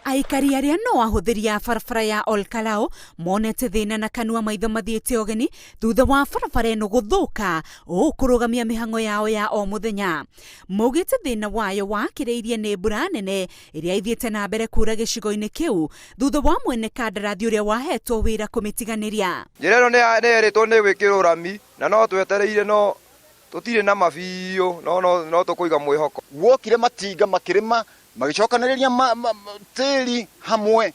Aikari arĩa no ahũthĩri a barabara ya Ol Kalou monete thĩna na kanua maitho mathiĩte ũgeni thutha wa barabara ĩno gũthũka ũũ kũrũgamia mĩhang'o yao ya o mũthenya. Maugĩte thĩna wayo wakĩrĩirie nĩ mbura nene ĩrĩa ĩthiĩte na mbere kuura gĩcigo-inĩ kĩu thutha wa mwene kandarathi ũrĩa wahetwo wĩra kũmĩtiganĩria. Njĩra ĩno nĩ yerĩtwo nĩ ĩgwĩkĩrwo rami na no twetereire no tũtirĩ na ma biũ no no tũkũiga mwĩhoko. Guokire matinga makĩrĩma magĩcokanĩrĩria tĩri hamwe,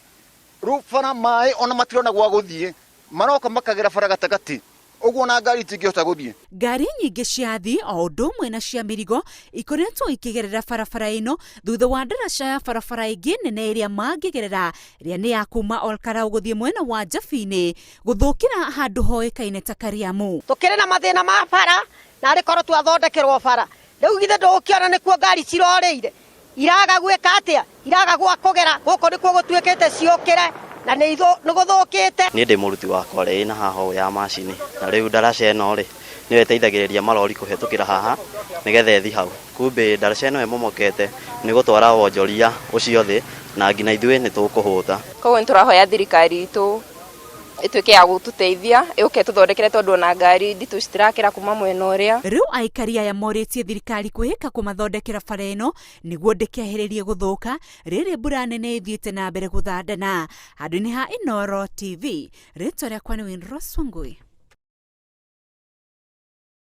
rĩu bara maĩ ona matirona gwa gũthiĩ, maroka makagera bara gatagatĩ, ũguo ona ngari itingĩhota gũthiĩ. Ngari nyingĩ cia athii o ũndũ ũmwe na cia mĩrigo ikoretwo ikĩgerera barabara ĩno thutha wa ndaraca ya barabara ĩngĩ nene ĩrĩa mangĩgerera ĩrĩa nĩ ya kuma Ol Kalou gũthiĩ mwena wa Njabini gũthũkĩra handũ hoĩkaine ta Kariamu. Tũkĩrĩ na mathĩna ma bara na arĩ korwo twathondekerwo bara. Rĩu githĩ ndũgũkĩona nĩkuo ngari cirorĩire? Iraga gwĩka atĩa? Iraga gwa kũgera, gũkũ nĩkuo gũtuĩkĩte ciũkĩre na nĩ gũthũkĩte. Niĩ ndĩ mũruti wa kware ĩna haha ũũ ya macini, na rĩu ndaraca ĩno rĩ, nĩyo ĩteithagĩrĩria marori kũhetũkĩra haha nĩgetha ĩthi hau. Kumbĩ ndaraca ĩno ĩmomokete nĩ gũtwara wonjoria ũcio thĩ na nginya ithuĩ nĩ tũkũhũta. Koguo nĩ tũrahoya thirikari itũ ĩtuĩke ya gũtũteithia yũke ĩtũthondekere tondũ ona ngari nditũ citirakĩra kuma mwena ũrĩa. Rĩu aikari aya morĩtie thirikari kwĩhĩka kũmathondekera bara ĩno nĩguo ndĩkehĩrĩrie gũthũka rĩrĩ mbura nene ĩthiĩte na mbere gũthandana. Handũ-inĩ ha Inooro TV, rĩtwa rĩakwa nĩ Winrose Wangui.